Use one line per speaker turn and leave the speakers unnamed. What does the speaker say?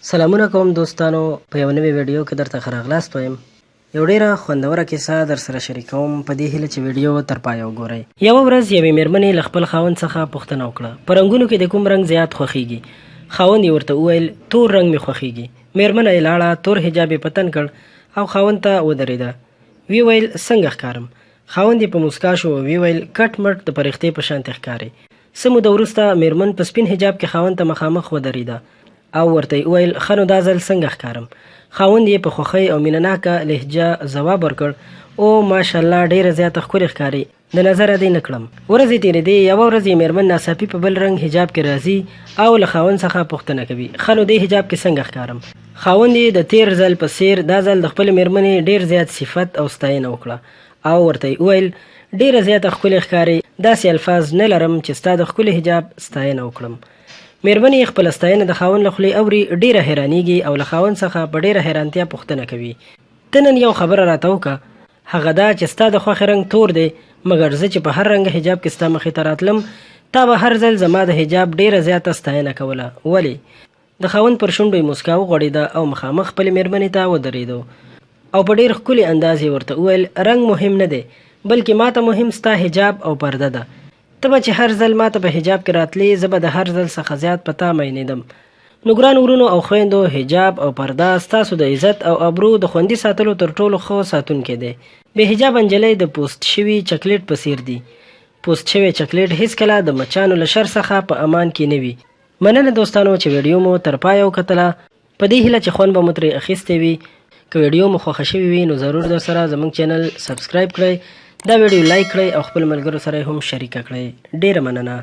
سلامونه کوم دوستانو، په یو نوې ویډیو کې درته ښه راغلاست وایم. یو ډیره خوندوره کیسه در سره شریکوم، په دې هیله چې ویډیو تر پایه وګورئ. یوه ورځ یوې میرمنې له خپل خاوند څخه پوښتنه وکړه، په رنګونو کې د کوم رنګ زیات خوښیږي؟ خاوند یې ورته وویل، تور رنګ مې خوښیږي. میرمنه یې لاړه، تور حجاب یې په تن کړ او خاوند ته ودرېده. ویې ویل، څنګه ښکارم؟ خاوند یې په موسکا شو او ویې ویل، کټ مټ د پرښتې په شانتې ښکارې. څه موده وروسته میرمن په سپین حجاب کې خاوند ته مخامخ ودرېده او ورته یې وویل، ښه نو دا ځل څنګه ښکارم؟ خاوند یې په خوښۍ او مینه ناکه لهجه ځواب ورکړ، او ماشاءالله ډېره زیاته ښکلې ښکارې، د نظره دې نه کړم. ورځې تېرېدې، یوه ورځ یې مېرمن ناڅاپي په بل رنګ حجاب کې راځي او له خاوند څخه پوښتنه کوي، ښه نو دې حجاب کې څنګه ښکارم؟ خاوند یې د تېر ځل په څېر دا ځل د خپلې مېرمنې ډېر زیات صفت او ستاینه وکړه او ورته یې وویل، ډېره زیاته ښکلې ښکارې، داسې الفاظ نه لرم چې ستا د ښکلي حجاب ستاینه وکړم. مېرمن یې خپله ستاینه د خاوند له خولې اوري، ډېره حیرانېږي او له خاوند څخه په ډېره حیرانتیا پوښتنه کوي، ته نن یو خبره راته وکړه، هغه دا چې ستا د خوښې رنګ تور دی، مګر زه چې په هر رنګه حجاب کې ستا مخې ته راتلم، تا به هر ځل زما د حجاب ډېره زیاته ستاینه کوله، ولې؟ د خاوند پر شونډو یې موسکا وغوړېده او مخامخ خپلې مېرمنې ته ودرېدو او په ډېر ښکلي انداز یې ورته وویل، رنګ مهم نه دی، بلکې ماته مهم ستا حجاب او پرده ده. ته به چې هر ځل ماته په حجاب کې راتلې، زه به د هر ځل څخه زیات په تا مئینېدم. نو ګران ورونو او خویندو، حجاب او پرده ستاسو د عزت او ابرو د خوندي ساتلو تر ټولو ښه ساتونکی دی. بې حجابه نجلۍ د پوست شوي چکلیټ په څېر دي. پوست شوی چکلیټ هېڅکله د مچانو له شر څخه په امان کې نه وي. مننه دوستانو چې ویډیو مو تر پایه وکتله. په دې هیله چې خوند به مو ترې اخیستی وي. که ویډیو مو خوښه شوې وي نو ضرور درسره زموږ چینل سبسکرایب کړئ، دا ویډیو لایک کړئ او خپل ملګرو سره هم شریکه کړئ. ډیره مننه.